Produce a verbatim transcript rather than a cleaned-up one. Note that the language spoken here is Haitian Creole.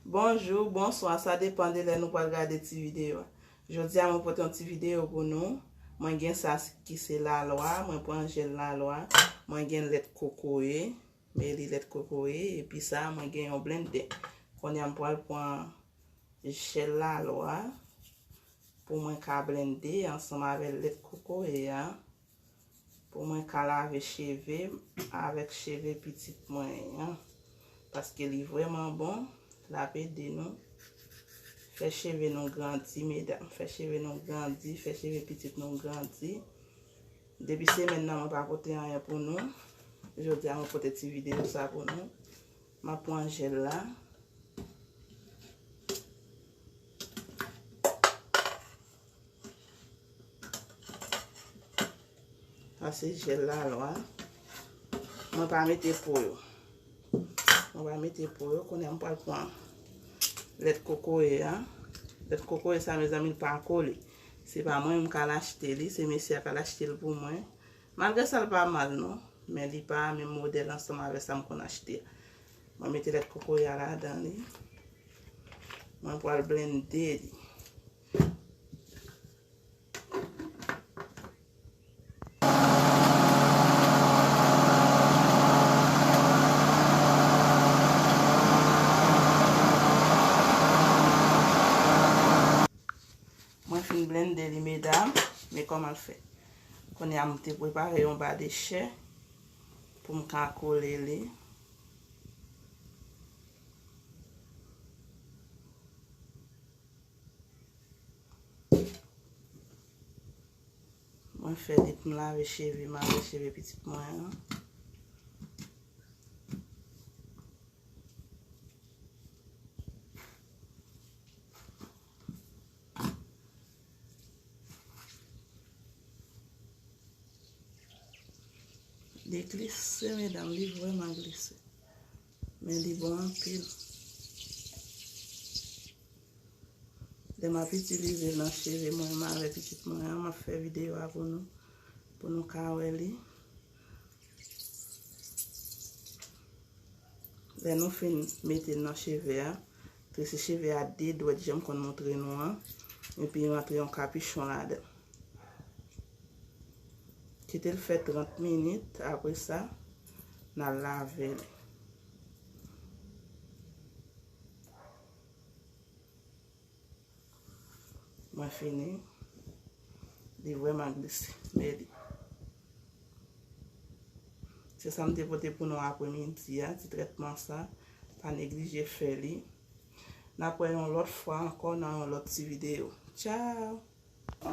Bonjou, bonswa, sa depann de lè nou pral gade ti videyo a. Jodi a mwen pote yon ti videyo pou nou. Mwen gen sa ki se lalwa, mwen pran jèl lalwa, mwen gen lèt kokoye, meli lèt kokoye, epi sa mwen gen yon blendè. Kounye a m pral pran jèl lalwa pou mwen ka blende ansanm avè lèt kokoye a. Pou mwen ka lave cheve m avèk cheve pitit mwen an. Paske li vrèman bon, l ap ede nou fè cheve nou grandi, medam. Fè cheve nou grandi, fè cheve pitit nou grandi. Depi semèn nan, mwen pa pote anyen pou nou. Jodi a, mwen pote ti videyo sa pou nou. M ap pran jèl la. Sa se jèl lalwa. Mwen pa mete po yo. Mwen pa mete po yo. Kounye a m pral pran lèt kokoye a. Lèt kokoye sa, mezanmi, li pa kole. Se pa mwen menm k al achte li, se mesye a k al achte l pou mwen. Malgre sa, li pa mal non, men li pa menm modèl ansanm avè sa m konn achte a. Mwen mete lèt kokoye a ladan li. Mwen pral blende li. Mwen fin blende li, medam. Men kòman l fèt. Kounye a, m te prepare yon ba de chè pou m ka kole li. Mwen fè li pou m lave cheve m avè cheve pitit mwen an. Li glise, medam, li vrèman glise. Men li bon anpil. Lè m ap itilize l nan cheve mwen, m avè pitit mwen an, m ap fè videyo a pou nou, pou nou ka wè li. Lè nou fin mete l nan cheve a, trese cheve a de dwèt, jan m konn montre nou an, epi rantre yon kapichon ladan. Kite l fè trant minit, apre sa, n al lave l. Mwen fini. Li vrèman glise, men li. Se sa m te pote pou nou apremidi a, ti trètman sa. Pa neglije fè li. N ap wè yon lòt fwa ankò nan yon lòt ti videyo. Tchao!